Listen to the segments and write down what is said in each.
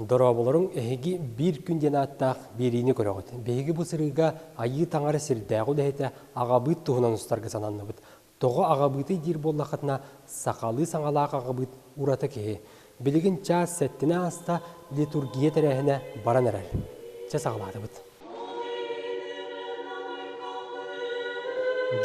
Дорооболоруҥ, эһиги биир күн диэн ааттаах биэриини көрөҕүт. Биһиги бу сырыыга Айыы Таҥара сирдээҕи үлэһитэ аҕабыыт туһунан устарга сананныбыт. Тоҕо аҕабыытый диир буоллаххытына, сахалыы саҥалаах аҕабыыт ураты киһи. Билигин чаас сэттини ааста, литургия тэрээһинэ баран эрэр. Чэ саҕалаатыбыт.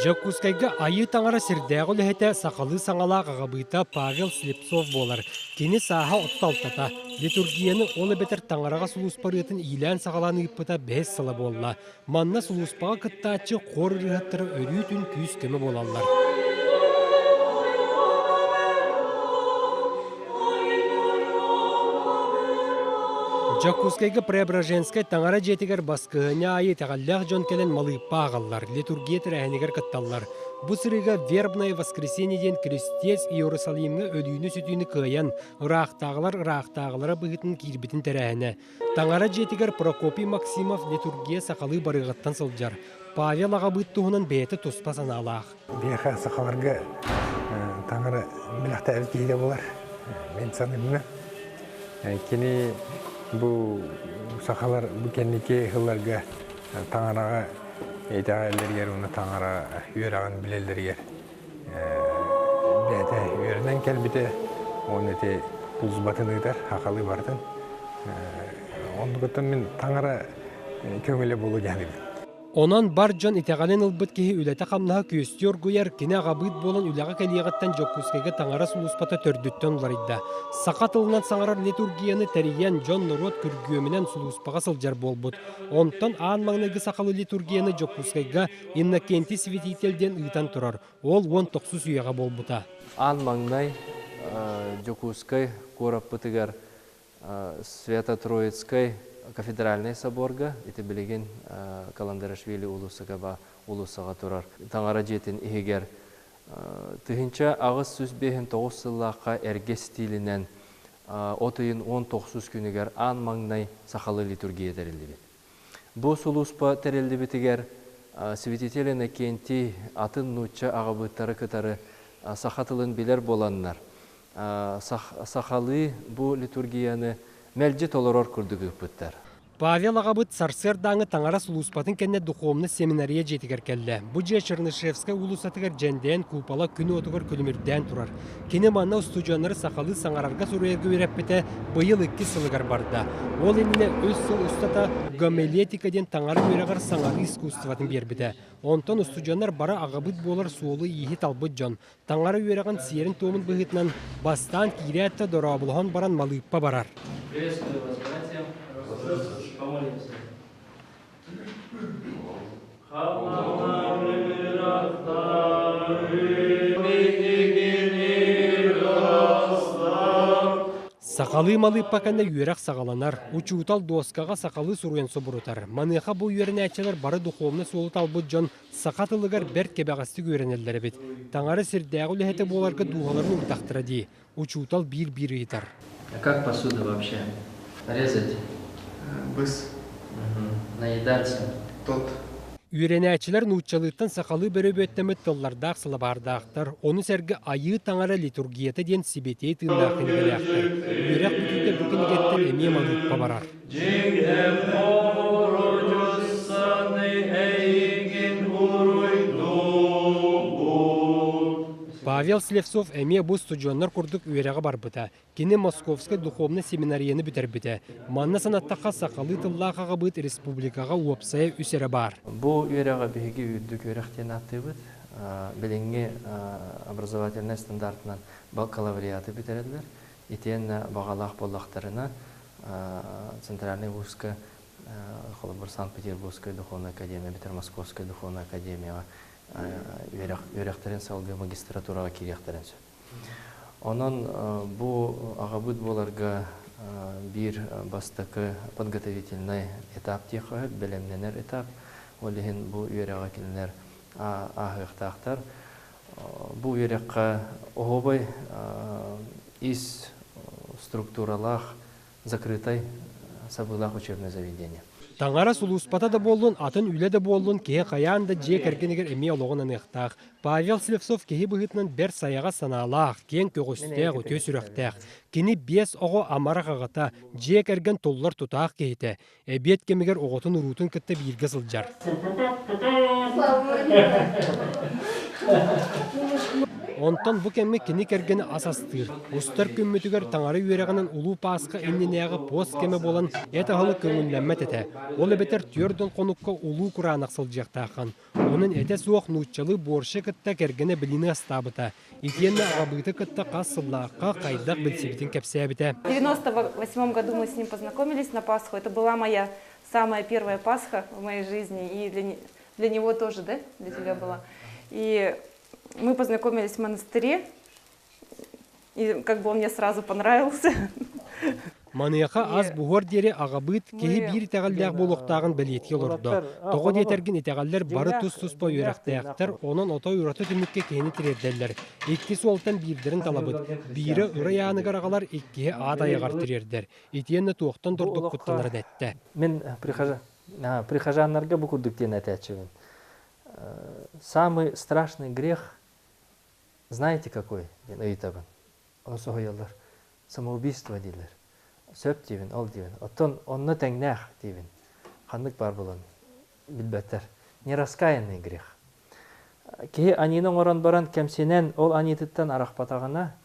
Дьокуускайга Айыы Таҥара сирдээҕи үлэһитэ сахалыы саҥалаах аҕабыыта Павел Слепцов буолар. Кини сааһа 36-та. Литургияны ол эбэтэр таҥараҕа сулууспа ырыатын иилээн-саҕалаан ыыппыта бэһис сыла буолла. Манна сулууспаҕа кыттааччы хор ырыаһыттара өрүүтүн күүс-көмө буолаллар. Дьокуускайга Преображенскай таҥара дьиэтигэр баскыһыанньа аайы итэҕэллээх дьон кэлэн малыыппа ааҕаллар, литургия тэрээһинигэр кытталлар. Бу сырыыга Вербное воскресенье диэн Крестец Иерусалимҥа өлүүнү-сүтүүнү кыайан, ыраахтааҕылар ыраахтааҕылара быһыытын киирбитин тэрээһинэ. Таҥара дьиэтигэр Прокопий Максимов литургия сахалыы барыаҕыттан сылдьар. Павел аҕабыыт туһунан бэйэтэ туспа санаалаах. Биһиэхэ сахаларга таҥара бэлэхтээбит киһитэ буолар. Мин саныыбынан. Кини бу сахалар бу кэнники сылларга таҥараҕа итэҕэллэригэр уонна таҥара үөрэҕин билэллэригэр бэйэтэ үөрэнэн кэлбитэ уонна ити службатын ыытар сахалыы барытын. Оннугуттан мин таҥара көҥүлэ буолуо диэхтиибин. Онон бар дьон итэҕэлин ылбыт киһи үлэтэ-хамнаһа күөстүү оргуйар, кини аҕабыыт буолан үлэҕэ кэлиэҕиттэн Дьокуускайга таҥара сулууспата төрдүттэн уларыйда. Саха тылынан саҥарар литургияны тэрийэн, дьон-норуот күргүөмүнэн сулууспаҕа сылдьар буолбут. Онтон аан маҥнайгы сахалыы литургияны Дьокуускайга Иннокентий Святитель диэн ыытан турар. Ол уон тохсус үйэҕэ буолбута. Аан маҥнай Дьокуускай куораппытыгар Свято-Троицкай кафедральнай соборга, ити билигин Каландарашвили уулуссаға уулуссаҕа турар таҥара дьиэтин иһигэр 1859 сыллаахха эргэ стилинэн от ыйын 19 күнүгэр аан маҥнай сахалыы литургия тэриллибит. Бу сулууспа тэриллибитигэр святитель Иннокентий атын нуучча аҕабыыттары кытары саха тылын билэр буоланнар, сахалыы бу литургияны мэлдьи толорор курдук ыыппыттар. Павел аҕабыт сарсыардааҥы таҥара сулууспатын кэннэ духовнай семинария дьиэтигэр кэллэ. Бу дьиэ Чернышевскай уулуссатыгар дьэндэйэн купола күн уотугар күлүмүрдээн турар. Кини манна устудьуоннары сахалыы саҥарарга-суруйарга үөрэппитэ быйыл иккис сылыгар барда. Ол иннинэ үс сыл устата гомилетика диэн таҥара үөрэҕэр саҥарыы искусствотын биэрбитэ. Онтон устудьуоннар бары аҕабыт буолар суолу-ииһи талбыт дьон. Таҥара үөрэҕин сиэрин-туомун быһыытынан бастаан киирээт да дорооболоһон баран малыыппа барар. Приветствую вас, братья. Помолимся. Сахалыы малыыппа кэннэ үөрэх саҕаланар. Учуутал дуоскаҕа сахалыы суруйан субурутар. Маныаха бу үөрэнээччилэр бары духовнай суолу талбыт дьон саха тылыгар бэрт кэбэҕэстик үөрэнэллэр эбит. Таҥара сирдээҕи үлэһитэ буоларга дууһаларын уурдахтара дии. Учуутал биир-биир ыйытар. А как посуда вообще? Резать? Быс. Наедаться? Тот. Үөрэнээччилэр нууччалыыттан сахалыы бөрөбүөттэммит тыллардаах сылабаардаахтар, ону сэргэ Айыы Таҥара литургията диэн сибэтиэй тыыннаах кинигэлээхтэр. Үөрэх бүтүүтэ бу кинигэттэн эмиэ малыыппа барар. Павел Слепцов эмиэ бу устудьуоннар курдук үөрэҕи барбыта. Кини Московскай духовнай семинарияны бүтэрбитэ. Манна санаттахха, сахалыы тыллаах аҕабыыт республикаҕа уопсайа үс эрэ баар. Бу үөрэҕи биһиги үрдүк үөрэх диэн ааттыыбыт. Билиҥҥи образовательнай стандартынан бакалавриаты бүтэрэллэр. Итиэннэ баҕалаах буоллахтарына Центральный вузка, холобур, Санкт-Петербургскай духовнай академия эбэтэр Московскай духовнай академияҕа үөрэхтэрин салгыы магистратураҕа киириэхтэрин сөп. Онон бу аҕабыт буоларга биир бастакы подготовительнай этап диэххэ сөп, бэлэмнэнэр этап. Ол иһин бу үөрэҕи кинилэр ааһыахтаахтар. Бу үөрэххэ оһуобай ис структуралаах закрытай сабыылаах учебное заведение. Таҥара сулууспата да буоллун, атын үлэ да буоллун, киһи хайаан да дьиэ кэргэнигэр эмиэ олоҕун аныахтаах. Павел Слепцов киһи быһыытынан бэрт сайаҕас санаалаах, киэҥ көҕүстээх, үтүө сүрэхтээх. Кини биэс оҕо амарах аҕата, дьиэ кэргэн туллар тутаах киһитэ. Эбиэт кэмигэр оҕотун уруутун кытта бииргэ сылдьар. Онтон бу кэмҥэ кини кэргэнэ ас астыыр. Устар күммүтүгэр таҥара үөрэҕинэн Улуу Пасха иннинээҕи пост кэмэ буолан эт аһылык көҥүллэммэт этэ. Ол эбэтэр 40 хонукка улуу кураанах сылдьыахтааххын. Онон этэ суох нууччалыы борща кытта кэргэнэ блины астаабыта. Итиэннэ аҕабыыты кытта хас сыллаахха хайдах билсибитин кэпсээбитэ. В 98 году мы с ним познакомились на Пасху. Это была моя самая первая Пасха в моей жизни. И для него тоже, да, для тебя была. И мы познакомились в монастыре, и как бы он мне сразу понравился. Маныаха ас буһуор диэри аҕабыыт киһи биир итэҕэллээх буолуохтааҕын бэлиэтии олордо. Тоҕо диэтэргин итэҕэллэр бары тус-туспа үөрэхтээхтэр, онон отой ураты түмүккэ киһини тириэрдэллэр. Икки суолтан биирдэрин талабыт. Биирэ ырай ааныгар аҕалар, иккиһэ аат айаҕар тириэрдэр. Итиэннэ туохтан да ордук куттанарын эттэ. Мин прихожаннарга бу курдук диэн этээччибин. Самый страшный грех знаете какой диэн ыйытабын. Ону соһуйаллар. Самоубийство дииллэр. Сөп диибин, ол диибин. Оттон онно тэҥнээх диибин. Ханнык баар буолан билбэттэр. Нераскаянный грех. Киһи аньыыны оҥорон баран кэмсинэн ол аньыытыттан арахпатаҕына,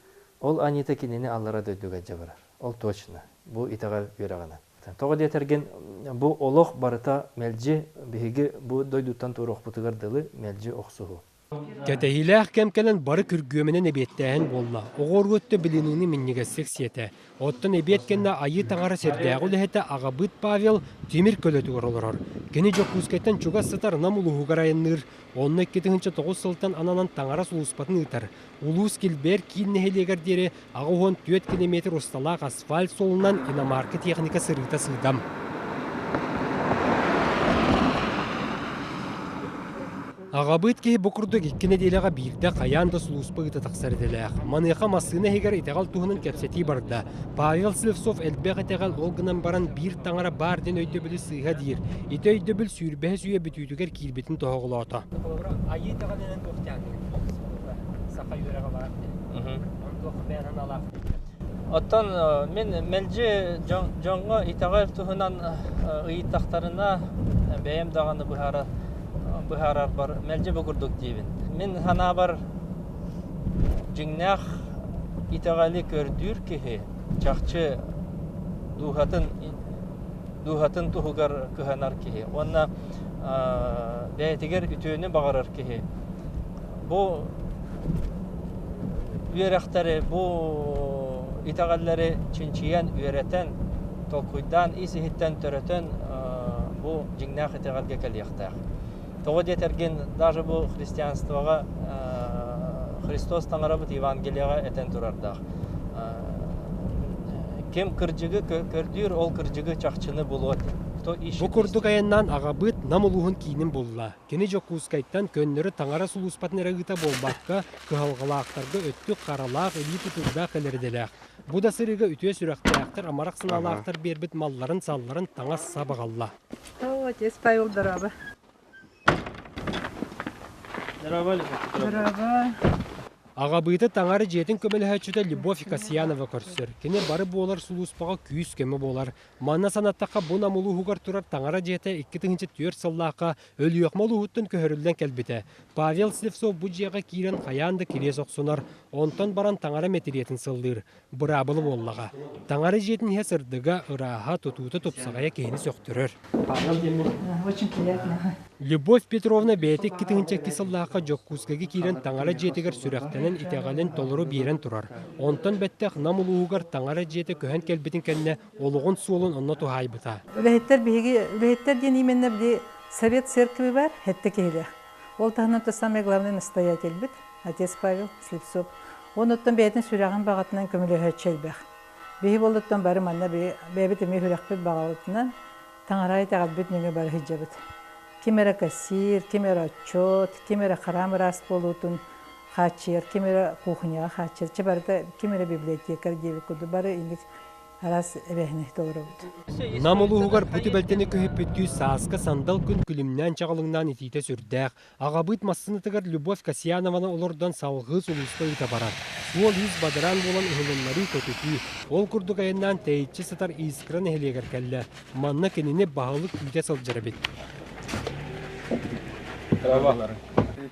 ол аньыыта кинини аллара дойдуга дьабарар. Ол точно. Бу итэҕэл үөрэҕинэн. Тоҕо диэтэргин, бу олох барыта мэлдьи биһиги бу дойдуттан туоруохпутугар дылы мэлдьи охсуһуу. Кэтэһиилээх кэм кэлэн бары күргүөмүнэн эбиэттээһин буолла. Оҕо оруотта билиниини минньигэстик сиэтэ. Оттон эбиэт кэннэ Айыы Таҥара сирдээҕи үлэһитэ аҕабыыт Павел тимир көлөтүгэр олорор. Кини Дьокуускайтан чугас сытар Нам улууһугар айанныыр. Онно 2009 сылтан ананан таҥара сулууспатын ыытар. Улуус килбиэр киин нэһилиэгэр диэри 84 километр усталаах асфальт суолунан иномарка техника сырыыта сыыдам. Аҕабыыт киһи бу курдук икки нэдиэлэҕэ биирдэ хайаан да сулууспа ыыта тахсар идэлээх. Маныаха массыына иһигэр итэҕэл туһунан кэпсэтии барда. Павел Слепцов элбэх итэҕэл ол гынан баран биир таҥара баар диэн өйдөбүлү сыыһа диир. Ити өйдөбүл сүүрбэһис үйэ бүтүүтүгэр киирбитин тоһоҕолоото. Айыы итэҕэлинэн саха үөрэҕэ баар Оттон мин мэлдьи дьоҥҥо итэҕэл туһунан ыйыттахтарына бэйэм даҕаны быһаарарбар мэлдьи бу курдук диибин. Мин санаабар дьиҥнээх итэҕэли көрдүүр киһи чахчы дууһатын дууһатын туһугар кыһанар киһи уонна бэйэтигэр үтүөнү баҕарар киһи бу үөрэхтэри, бу итэҕэллэри чинчийэн, үөрэтэн, толкуйдаан, ис-иһиттэн төрөтөн бу дьиҥнээх итэҕэлгэ кэлиэхтээх. Тоҕо диэтэргин, даже бу христианствоҕа Христос таҥарабыт Евангелияҕа этэн турардаах. Ким кырдьыгы көрдүүр, ол кырдьыгы чахчыны булуо. Кто ищет Бу курдук айаннаан аҕабыыт Нам улууһун киинин булла. Кини Дьокуускайтан көннөрү таҥара сулууспатын эрэ ыыта буолбакка, кыһалҕалаахтарга өттүк харалаах, илии тутуурдаах кэлэр идэлээх. Бу да сырыыга үтүө сүрэхтээхтэр, амарах санаалаахтар биэрбит малларын-салларын таҥас-сап аҕалла. О, отец Павел, здорово. Здорово, Здорово. Аҕабыыта таҥара дьиэтин көмөлөһөөччүтэ Любовь Касьянова көрсөр. Кини бары буолар сулууспаҕа күүс-көмө буолар. Манна санаттахха, бу Нам улууһугар турар таҥара дьиэтэ 2004 сыллаахха Өлүөхүмэ улууһуттан көһөрүллэн кэлбитэ. Павел Слепцов бу дьиэҕэ киирэн хайаан да кириэс охсунар, онтон баран таҥара мэтириэтин сыллыыр. Быраабыла буоллаҕа. Таҥара дьиэтин иһэ сырдыга, ырааһа, тутуута тупсаҕайа киһини сөхтөрөр. Очень приятно. Любовь Петровна бэйэтэ 2002 сыллаахха Дьокуускайга киирэн таҥара дьиэтигэр сүрэхтэнэн итэҕэлин толору биэрэн турар. Онтон бэттэх Нам улууһугар таҥара дьиэтэ көһөн кэлбитин кэннэ олоҕун суолун онно туһаайбыта. Үлэһиттэр биһиги үлэһиттэр диэн именно били Совет церкви бар, хэттэ киһилээх. Ол таһынан то самый главный настоятельбит, отец Павел Слепцов. Он оттон бэйэтин сүрэҕин баҕатынан көмөлөһөөччү элбэх. Биһи болуттан бары манна бэйэбит эмиэ сүрэхпит баҕабытынан Таҥара итэҕэлбит нөҥүө бары сылдьабыт. Ким эрэ кассир, ким эрэ отчет, ким эрэ храм ыраас буолуутун хааччыйар, ким эрэ кухняҕа хааччыйар, чэ барыта ким эрэ библиотекарь диэбит курдук бары инник. Араас эбээһинэһи толоробут. Нам улууһугар бу түбэлтэни көһүппүттүү сааскы сандал күн күлүмнээн-чаҕылыҥнаан итиитэ сүрдээх. Аҕабыыт массыынатыгар Любовь Касьянованы олордон салҕыы сулууспа ыыта барар. Суол-иис бадараан буолан ыһылыннарыы көтүтүү. Ол курдук айаннаан тэйиччи сытар Искра нэһилиэгэр кэллэ. Манна кинини баһылык күүтэ сылдьар эбит.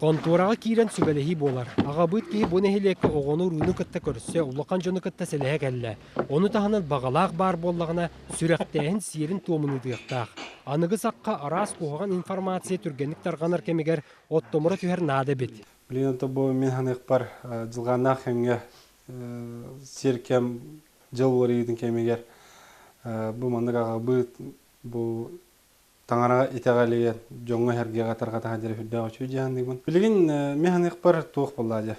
Хонтуораҕа киирэн сүбэлэһии буолар. Аҕабыыт киһи бу нэһилиэккэ оҕону-урууну кытта көрсө, улахан дьону кытта сэлэһэ кэллэ. Ону таһынан баҕалаах баар буоллаҕына, сүрэхтээһин сиэрин-туомун ыытыахтаах. Аныгы сахха араас куһаҕан информация түргэнник тарҕанар кэмигэр оттомура түһэр наада эбит. Билигин ото бу мин саныахпар дьылҕааннаах кэмҥэ сир кэм дьыл уларыйыытын кэмигэр бу маннык аҕабыыт бу таҥараҕа итэҕэлигэр дьоҥҥо-сэргэҕэ тарҕатаһа дьэрэ сүрдээх үчүгэй дьаһанныыбын. Билигин мин саныахпар туох буоллаа дьэ.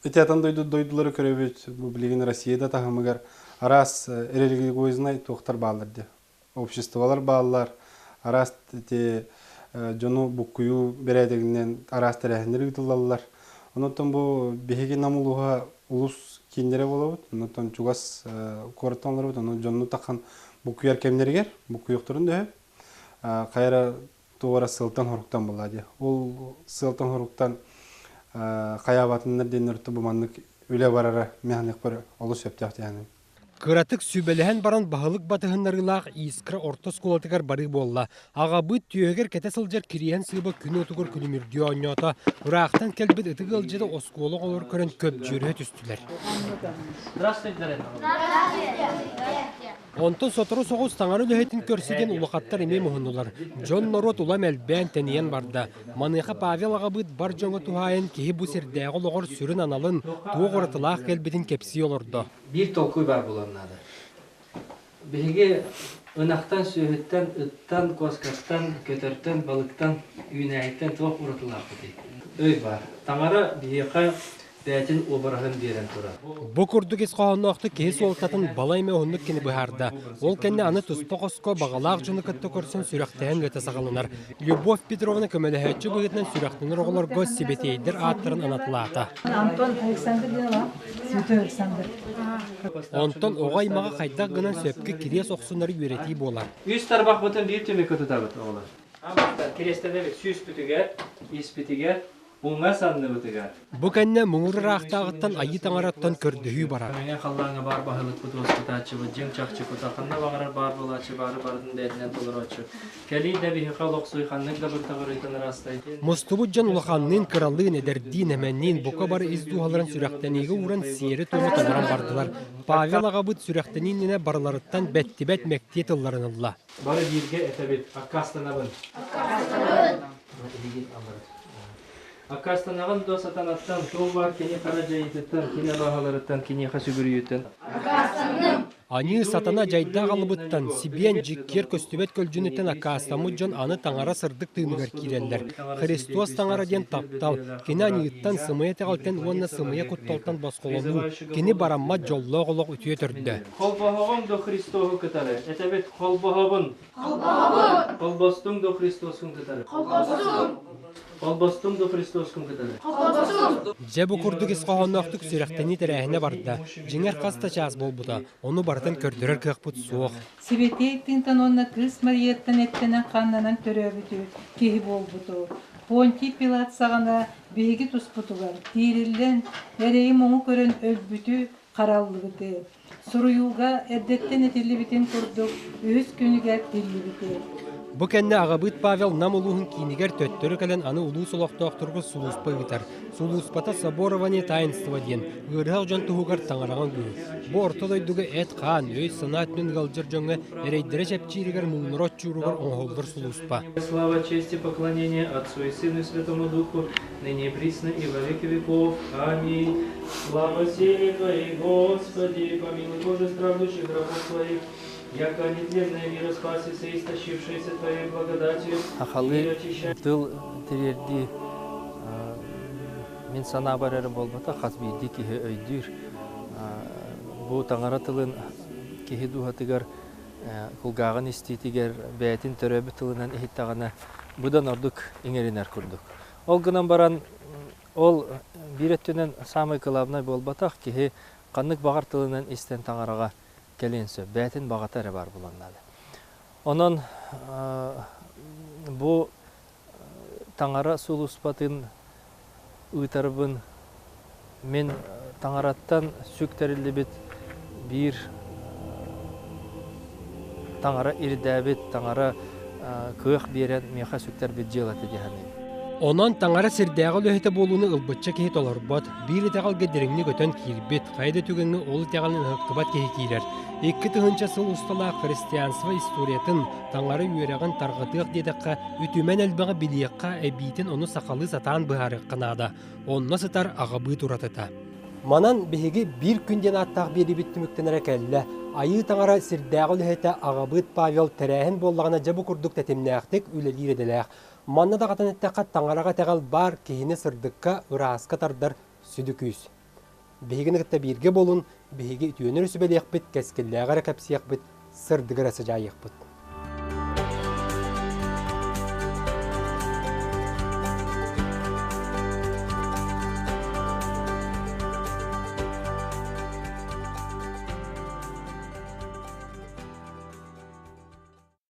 Ити атын дойду дойдулары көрөбүт, бу билигин Россия да таһымыгар араас религиознай туохтар бааллар дии. Обществолар бааллар, араас ити дьону буккуйуу бэрээдэгинэн араас тэрээһиннэр ыытыллаллар. Онон бу биһиги Нам улууһа улус кииннэрэ буолабыт, онон чугас куораттан олоробут, онон дьонну тахан буккуйар кэмнэригэр буккуйуохтарын дөһө хайара туох эрэ сыалтан-соруктан буолла дии. Ол сыалтан-соруктан хайаабатыннар диэн бу маннык үлэ барара механикпар олус сөптөөх диэхиним. Кыратык сүбэлэһэн баран баһылык батыһыннарыылаах Искра орто оскуолатыгар барыы буолла. Аҕабыт түөһүгэр кэтэ сылдьар кириэһин сыыба күн уотугар күлүмүрдүү оонньоото. Ыраахтан кэлбит ытык ыалдьыты оскуола оҕолор көрөн көбдьүөрүһэ түстүлэр. Здравствуйте, Онтон сотору соҕус таҥара үлэһитин көрсө диэн улахаттар эмиэ муһуннулар. Дьон-норуот улам элбээн, тэнийэн барда. Маныаха Павел аҕабыыт бар дьоҥҥо туһаайан киһи бу сирдээҕи олоҕор сүрүн аналын, туох уратылаах кэлбитин кэпсии олордо. Биир толкуй баар буолуон наада. Биһиги ынахтан, сүөһүттэн, ыттан, куоскаттан, көтөртөн, балыктан, үүнээйиттэн туох уратылаахпытый? Өй баар. Таҥара биһиэхэ бэйэтин уобараһын биэрэн турар. Бу курдук ис хоһоонноохтук киһи суолтатын балай эмэ уһуннук кини быһаарда. Ол кэннэ аны туспа хоско баҕалаах дьону кытта көрсөн сүрэхтэһэн үлэтэ саҕаланар. Любовь Петровна көмөлөһөөччү быһыытынан сүрэхтэнэр оҕолорго сибэтиэйдэр ааттарын анатылаата. Антон Александр Динова, Святой Александр. Онтон оҕо аймаҕа хайдах гынан сөпкө кириэс охсунары үөрэтии буолар. Үс тарбахпытын биир түмүккэ тутабыт оҕолор. Кириэстэнэбит сүүспүтүгэр, испитигэр, Уҥа санныбытыгар. Бу кэннэ муҥур ыраахтааҕыттан Айыы Таҥараттан көрдөһүү барар. Мэҥэ халлааҥҥа баар баһылыкпыт уоскутааччыбыт, дьиҥ чахчы кута, ханна баҕарар баар буолааччы, баары барытын бэйэтинэн толорооччу. Кэлий да биһиэхэ олохсуй, ханнык да быртаҕырыйтан ыраастай. Мустубут дьон улаханныын, кыралыын, эдэрдиин, эмэнниин бука бары ис дууһаларын сүрэхтэниигэ ууран сиэри-туому толорон бардылар. Павел аҕабыт сүрэхтэнии иннинэ барыларыттан бэттибэт мэктиэ тылларын ылла. Бары бииргэ этэбит, аккаастанабын. Аккаастанабын. Аккаастанаҕын дуо сатанаттан, туох баар кини хара дьайыытыттан, кини абааһыларыттан, киниэхэ сүгүрүйүүттэн. Аккаастанным. Аньыы сатана дьайдаах алыбыттан, сибиэн дьиккиэр көстүбэт көлдьүнүттэн аккаастаммыт дьон аны таҥара сырдык тыыныгар киирэллэр. Христос таҥара диэн таптал, кини аньыыттан, сымыйа итэҕэлтэн уонна сымыйа кутталтан босхолонуу, кини бараммат дьоллоох олох үтүө төрдө. Холбоһоҕуҥ до Христоһу кытары, этэбит холбоһобун. Холбоһобун. Холбостуҥ до Христоскун кытары. Холбостум. Холбостуҥ до Христоскун кытары. Холбостум. Дьэ бу курдук ис хоһоонноохтук сүрэхтэнии тэрээһинэ барда. Дьиҥэр хас да чаас буолбута, ону барытын көрдөрөр кыахпыт суох. Сибэтиэй тыынтан уонна кыыс Марияттан эттэнэн-хааннанан төрөөбүтү, киһи буолбуту, Понтий Пилат саҕана биһиги туспутугар тиириллэн, эрэйи-муҥу көрөн өлбүтү хараллыбыты, Суруйууга эрдэттэн этиллибитин курдук, үһүс күнүгэр тиллибити. Бу кэннэ аҕабыыт Павел Нам улууһун киинигэр төттөрү кэлэн аны улуус олохтоохторугар сулууспа ыытар. Сулууспата соборование таинства диэн ыарыһах дьон туһугар таҥараҕа үҥүү. Бу орто дойдуга эт-хаан, өй-санаа өттүнэн ыалдьар дьоҥҥо эрэйдэрэ чэпчииригэр, муҥнара оччууругар оҥоһуллар сулууспа. Слава, честь и поклонение Отцу и Сыну и Святому Духу, ныне и присно и во веки веков. Аминь. Слава силе Твоей, Господи, помилуй Боже страждущих рабов Твоих, яко нетленное мира спасися, истощившееся Твоей благодатью. Сахалыы тыл тириэрдии мин санаабар эрэ буолбатах, хас биирдии киһи өйдүүр. Бу таҥара тылын киһи дууһатыгар кулгааҕын истиитигэр бэйэтин төрөөбүт тылынан иһиттэҕинэ быдан ордук иҥэринэр курдук. Ол гынан баран ол биир өттүнэн саамай кылаабынай буолбатах, киһи ханнык баҕар тылынан истэн таҥараҕа кэлиэн сөп. Бэйэтин баҕата эрэ баар буолуон наада. Онон бу таҥара сулууспатын ыытарбын мин таҥараттан сүктэриллибит биир таҥара ирдээбит, таҥара кыах биэрэн миэхэ сүктэрбит дьыалата дии саныыбын. Онон таҥара сирдээҕи үлэһитэ буолууну ылбычча киһи толорбот, биир итэҕэлгэ дириҥник өтөн киирбит, хайа да түгэҥҥэ ол итэҕэлин ыһыктыбат киһи киирэр. 2000 сыл усталаах христианство историятын, таҥара үөрэҕин тарҕатыах диэтэххэ, үтүмэн элбэҕи билиэххэ, эбиитин ону сахалыы сатаан быһаарыахха наада. Онно сытар аҕабыыт уратыта. Манан биһиги биир күн диэн ааттаах биэриибит түмүктэнэрэ кэллэ. Айыы таҥара сирдээҕи үлэһитэ аҕабыыт Павел тэрээһин буоллаҕына дьэ бу курдук тэтимнээхтик үлэлиир идэлээх. Манна даҕатан эттэххэ, таҥараҕа итэҕэл баар киһини сырдыкка, ырааска тардар сүдү күүс. Биһигини кытта бииргэ буолун, биһиги үтүөнү эрэ сүбэлиэхпит, кэскиллээҕи эрэ кэпсиэхпит, сырдыгы эрэ сыдьаайыахпыт.